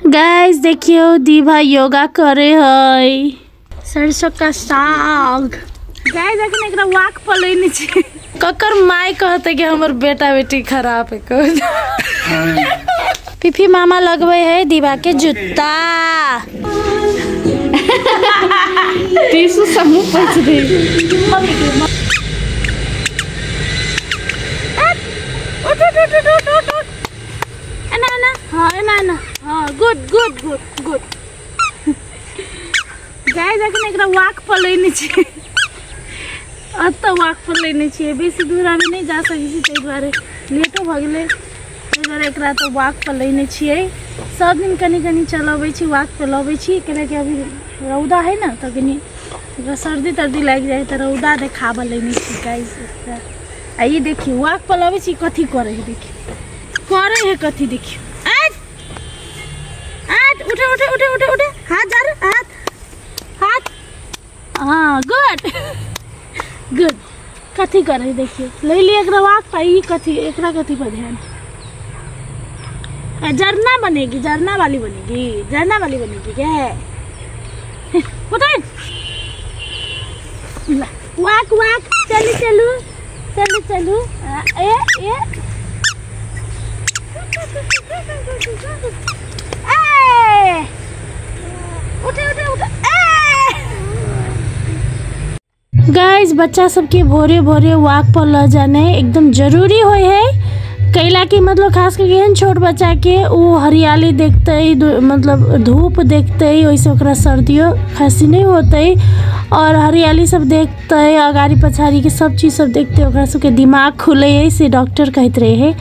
Guys देखियो दीभा योगा करे है, सरसों का साग। गाइस अखन एकरा वाक पर लेने छी। ककर माय कहते कि हमर बेटा बेटी खराब है। पिफी मामा लगवे है दीवा के जूता। टीसू समूह पहुंच दे। उठ उठ उठ उठ उठ उठ, एना एना, हाँ एना एना, हाँ good good good good. Guys अखन एकरा वाक पर लेने छी, अतऽ वाक पर लेने छियै, बेसी दूर अभी नहि जा सकै छी, ताहि दुआरे लेटो भऽ गेलै, ताहि दुआरे एकरा तऽ वाक पर लेने छियै। सब दिन कनि कनि चलबै छी, वाक पर लबै छी, कैलाकि अभी रौदा है ने, तऽ कनि एकरा सर्दी तर्दी लागि जाइ तऽ रौदा देखाबऽ लेने छी गाइस। आ ई देखियौ वाक पर लबै छी कथी करै है, देखियौ करै है कथी, देखियौ। आठ आठ, उठे उठे उठे उठे उठे, हाथ झाड़ू, हाथ हाथ, हाँ गुड गुड। कथी करे देखियो, ले लिए एकरा वाक पर, ई कथी एकरा कथी पर ध्यान। झरना बनेगी, झरना वाली बनेगी, झरना वाली बनेगी क्या बताए। वाक वाक, चलू चलू चलू चलू, ए ए ए, उठे उठे उठे, ए। गाइस बच्चा सबके भोरे भोरे वाक पर ल जाना एकदम जरूरी होय है, कैला कि मतलब खास करके एहन छोट बच्चा के वो हरियाली देखते, मतलब धूप देखते, ओहिसे ओकरा सर्दियों खांसी नहीं होते, और हरियाली सब देखते, अगाड़ी पछाड़ी के सब चीज़ सब देखते, ओकरा सबके दिमाग खुले है, से डॉक्टर कहते रहे है।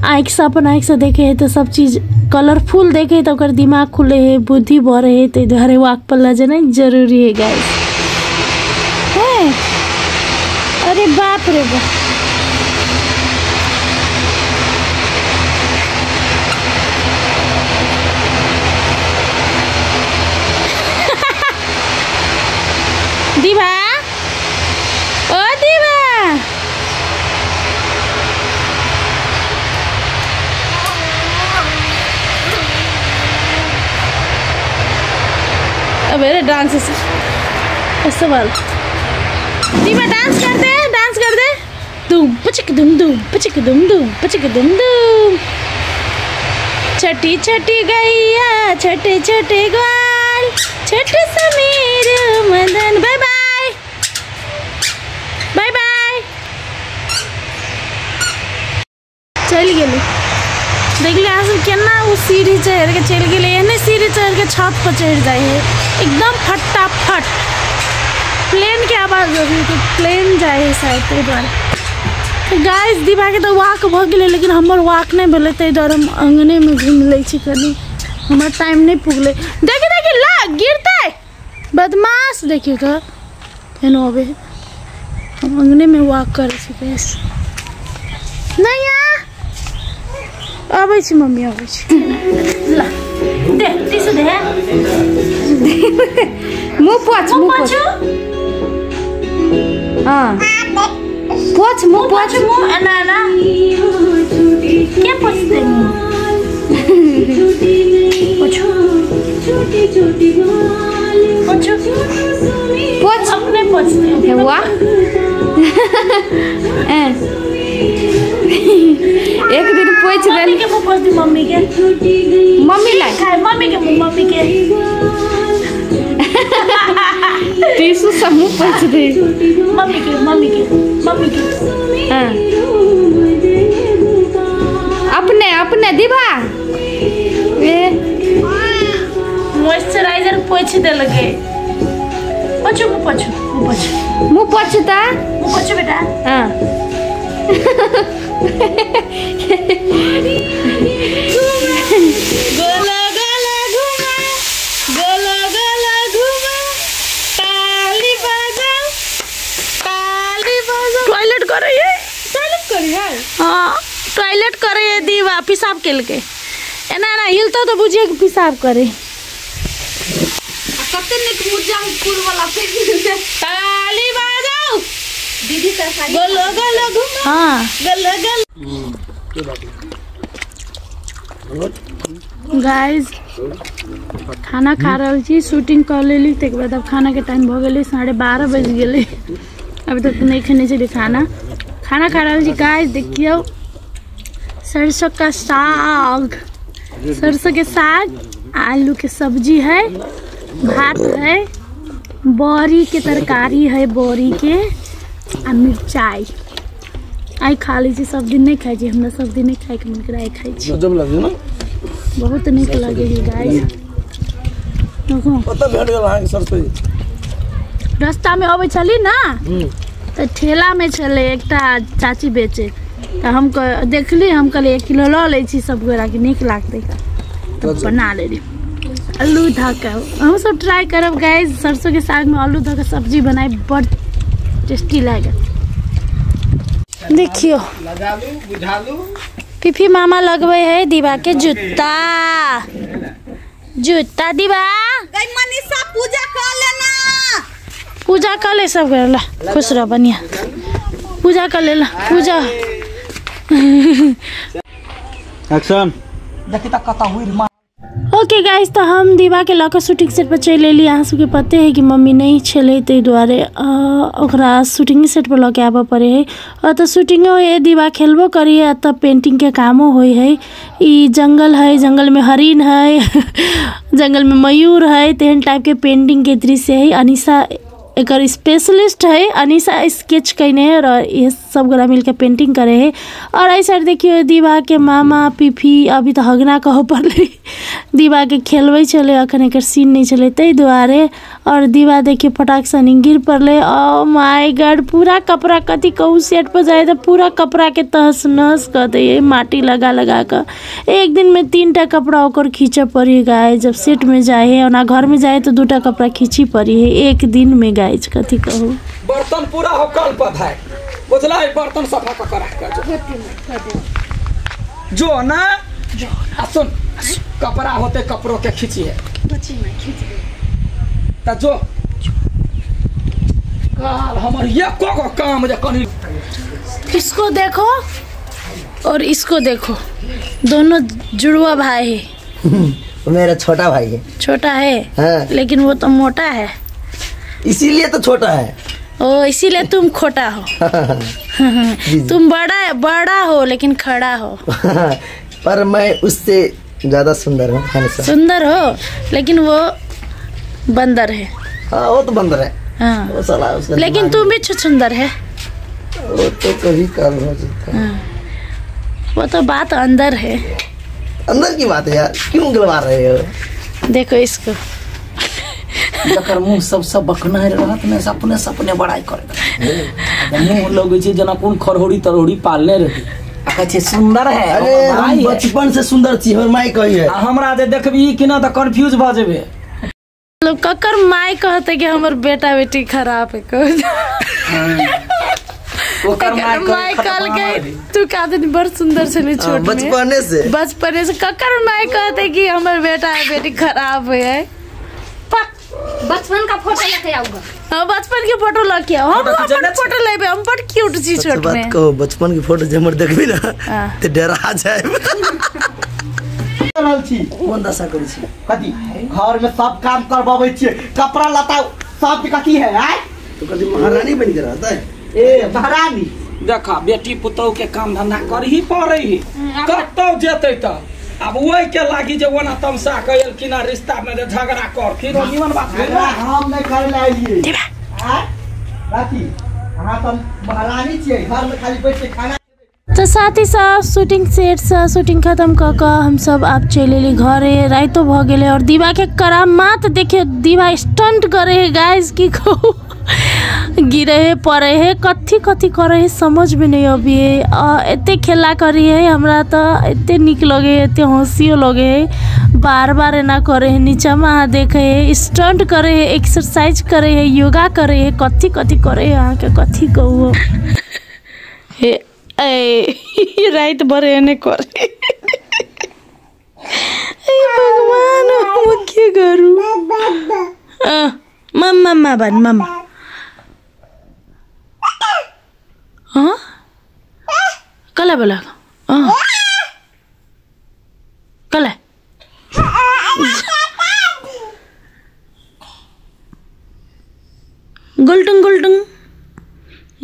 आँखिसँ अपन आँखिसँ देखे है तो सब चीज़ कलरफुल देखे है तो ओकर दिमाग खुले है, बुद्धि बढ़े है, ताहि दुआरे वाक पर ल जेनाइ जरूरी है गाइस। है अरे बाप रे बाप, दीभा, ओ दीभा, अब मेरे डांस ऐसे वाला दीभा डांस कर दे, डांस कर दे, दुम पचक दुम दुम पचक दुम दुम पचक दुम दुम। छठी छठी गैया छोटे छोटे ग्वाल, छोटे Sameer Madan, bye bye bye bye. चलि गेलै, देखलियै अहाँ सब केना ओ सीढ़ी चढ़ि के चलि गेलै, एहने सीढ़ी चढ़ि के छत पर चढ़ि जाइ है एकदम फटाफट। प्लेन के आवाज अभी तो प्लेन जाइ है शायद, ताहि दुआरे। गाइस दीपा के तऽ वाक भऽ गेलै, लेकिन हमर वाक नहि भेलै, ताहि दुआरे हम अङ्गनेमे घुमि लै छी कनि, हमर टाइम नहि पुगलै। देखी देखी ला गिरतै बदमाश, देखियौ तऽ फेनो अबै। हम अङ्गनेमे वाक करै छी गाइस। नहि अबै छी मम्मी, अबै छी। ला दे टिश्यू दे, मुँह पोछ, मुँह पोछ, हाँ पोछ, मुँह पोछ, मुँह एना एना के पोछतै, मुँह पोछो पोछो पोछ, अपने पोछतै। वाह एक दिन पोछ मम्मी के मुँह पोछ दी, मम्मी के, मम्मी ला खाए, मम्मी के मुँह, मम्मी के टिश्यू सब मुँह पोछ दे, मम्मी के, मम्मी के, मम्मी के, हाँ अपने अपने दीभा ए मॉइस्चराइजर पोछ देलकै। पोछो मुँह पोछो, मुँह पोछो, मुँह पोछता, मुँह पोछो बेटा, हाँ। गोला गोला घुमा, गोला गोला घुमा, ताली बजाओ, ताली बजाओ। टॉयलेट करे है, टॉयलेट करे है, हाँ टॉयलेट करे है दीवा, पेशाब केलकै, एना एना हिलतो तो बुझिए कि पेशाब करे। कते नीक मुजफ्फरपुर वाला ताली बजाओ दीदी तरकारी, गोलो गोलो घुमा, हाँ गोलो गोलो। गाइस खाना खा रहल छी, शूटिंग कर लेली, तकर बाद अब खाना के टाइम भ गेलै, 12:30 बज गेलै, अभी तक नहीं खेने छली खाना। खाना खा रहल छी गाइस। देखियौ सरसों का साग, सरसों के साग, आलू के सब्जी है, भात है, बड़ी के तरकारी है, बड़ी के आ मिरचाई। आई खा लै छी, सब दिन नहीं खाइ छी, हमरा सब दिन नहीं खाइके मन करे, आई खाइ छी। गजब लगे ना, बहुत नीक लगे है गाइस। देखो पता भेट गेल अहाँके सरसों। रास्ता में अबै छली ना तऽ ठेला में छलै एकटा चाची बेचे, तऽ हम देखली, हम कहलियै 1 किलो लऽ लै छी सब गोरा के नीक लागतै, तऽ बना लेली आलू धऽ कऽ। हम सब ट्राई करब गाइस, सरसों के साग में आलू धऽ कऽ सब्जी बनाई, बड़ टेस्टी लागत। देखियो पीपी मामा लगबै है दीवा के जूता, जूता दीवा। मनीषा पूजा कर लेना, पूजा कर ले सब कर ला, खुश रह बढ़िया, पूजा कर ले ला पूजा। एक्शन देखी त कता हुई मां। ओके गाइस, तो हम दीवा के लऽ कऽ शूटिंग सेट पर चलि एली। अहाँ सबके पते है कि मम्मी नहीं छलै, ताहि दुआरे ओकरा शूटिंग सेट पर लऽ के आबऽ पड़े है। और तऽ शूटिंगो होइ है, दीवा खेलबो करी है, तब पेंटिंग के कामो होइ है। ई जंगल है, जंगल में हरिण है, जंगल में मयूर है, तेहन टाइप के पेंटिंग के दृश्य है। अनिशा एकर स्पेशलिस्ट है, अनिशा स्केच कयने है और ये सब गोरा मिलके पेंटिंग करे है। और एहि साइड देखियो दीवा के मामा पीफी अभी तऽ हगना कहऽ पड़लै, दीवा के खेलबै छलै, अखन एकर सीन नहि छलै ताहि दुआरे। और दीवा देखियो फटाक सनी गिर पड़लै। ओ my God, पूरा कपड़ा कथी कहू, सेट पर जाए तऽ पूरा कपड़ा के तहस नहस कऽ दै, माटी लगा लगा कऽ। एक दिन में 3 टा कपड़ा ओकर खींचऽ पड़ी गाय, जब सेट में जाए है, ओना घर में जाए तो 2 टा कपड़ा खींची पड़ी है एक दिन में गाइस, कथी कहू। बर्तन पूरा हो कल पर है बुझला, बर्तन सफा क कर जो ना आ सुन, कपड़ा होते कपड़ों के खींची है त जो काल हमर एको को काम जे कनी। इसको देखो और इसको देखो, दोनों जुड़वा भाई है। मेरा छोटा भाई है। छोटा है हाँ। लेकिन वो तो मोटा है, इसीलिए तो छोटा है। ओ इसीलिए तुम खोटा हो। तुम बड़ा बड़ा हो लेकिन खड़ा हो। पर मैं उससे ज्यादा सुंदर हूँ। सुंदर हो लेकिन वो बंदर है। हाँ वो तो बंदर है। हाँ। वो साला उसका लेकिन तुम भी सुंदर है। वो तो कभी कम हो सकता है। हाँ। वो तो बात अंदर है, अंदर की बात है यार, क्यों गलवा रहे हो। देखो इसको, जकर मुंह सब सब बकना रहत ने, अपने सपने बड़ाई करे मुंह लगै छै जेना कोन खरहोरी तरहोरी पालने रही, आ कहै छै सुंदर है। अरे हम बचपन से सुंदर छी, हमर माय कही है। आ हमरा जे देखबी कि ना त कंफ्यूज भ जेबे। लोग ककर माय कहते कि हमर बेटा बेटी खराब है, ओकर माय कहल के तू का दिन बड़ सुंदर छली छोट में, बचपने से, बचपने से ककर माय कहते कि हमर बेटा है बेटी खराब है। बचपन का फोटो लेके आऊंगा। हां बचपन के फोटो लेके आओ, हम अपन फोटो लेबे, हम बड़ क्यूट छी छोट में। बात कहो, बचपन के फोटो जे हमर देखबी ना त डरा जाए। रहल छी कोन दशा करै छी कथी घर में सब काम करबाबै छी, कपड़ा लत्ता सब के कथी है आय तो कथी महारानी बन के रहता है। ए महारानी देखा बेटी पुतौ के काम धंधा करही पड़ै है, कतौ जेतै त अब वही के लागी जे ओना तमसा के एलखिन रिश्ता में जे झगड़ा करथिन, ओ निमन बात भेल। हम नहीं करे ला आइलियै आय राती, अहाँ त महारानी छियै, घर में खाली बैठ के खाना। तो साथ ही साथ शूटिंग सेट से शूटिंग खत्म कऽ कऽ हम सब आब चलि एली घरे, राइतो भऽ गेलै। और दीवा के करामात देखियौ, दीवा स्टंट करे है गाइस, की कहू, गिरे है पड़े है, कथी कथी करे है समझ में नहीं अभी है। एते खेला करी है, हमरा तो एते नीक लगे है, एते हँसियो लगे है, बार बार एना करे है, नीचा में अहाँ देखे है, स्टंट करे है, एक्सरसाइज करे है, योगा करे है, कथी कथी करे है, अहाँके कथी कहू। हे ए रात भर एने करे, हे भगवान हम के करू। मम्मा मम्मा बन मम्मा। हाँ कला बोला, कला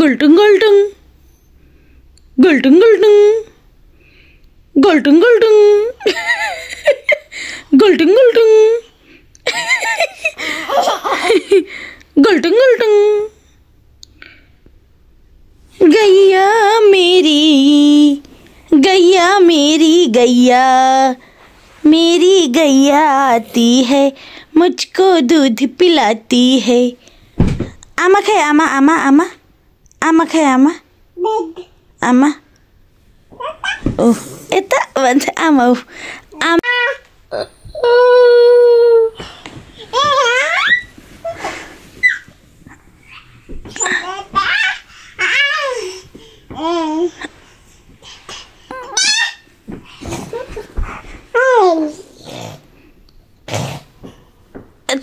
गुलटुंग गुलटुंग गुलटुंग गुलटुंग गुलटुंग गुलटुंग गुलटुंग गुलटुंग गुलटुंग गुलटुंग। गैया मेरी, गैया मेरी, गैया मेरी, गैया आती है मुझको दूध पिलाती है। आमा खाए, आमा आमा आमा आमा खाए, आमा आमा ओ यता भन्छ आमा ऊ आमा।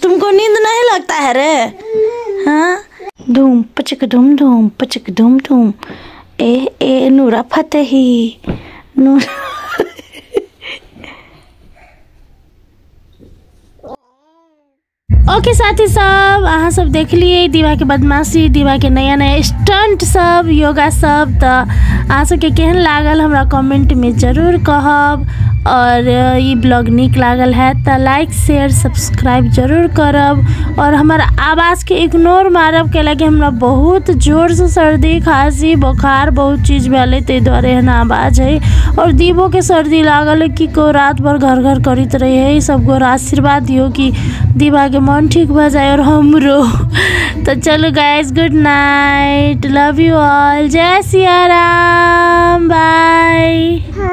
तुमको नींद नहीं लगता है रे? हाँ धूम पचक धूम धूम पचक धूम धूम। ए ए नूरा फतेही नूरा। ओके साथी सब, अहाँ सब देख लिए दीवा के बदमाशी, दीवा के नया नया स्टंट सब, योगा सब। तो अहाँ सबके केहन लागल हमरा कमेंट में जरूर कहब। और ये ब्लॉग निक लागल है तो लाइक शेयर सब्सक्राइब जरूर करब। और हमार आवाज़ के इग्नोर मारब कैला कि हमरा बहुत जोर से सर्दी खांसी बुखार बहुत चीज़ भेलै, ताहि दुआरे एहन आवाज़ है। और दीवो के सर्दी लागल कि को रात भर घर घर करैत रहे है। सब गोरा आशीर्वाद दियो कि दीवा के मन ठीक भऽ जाए और हमरो। तो चलो guys, good night, love you all, जय सिया राम, बाय।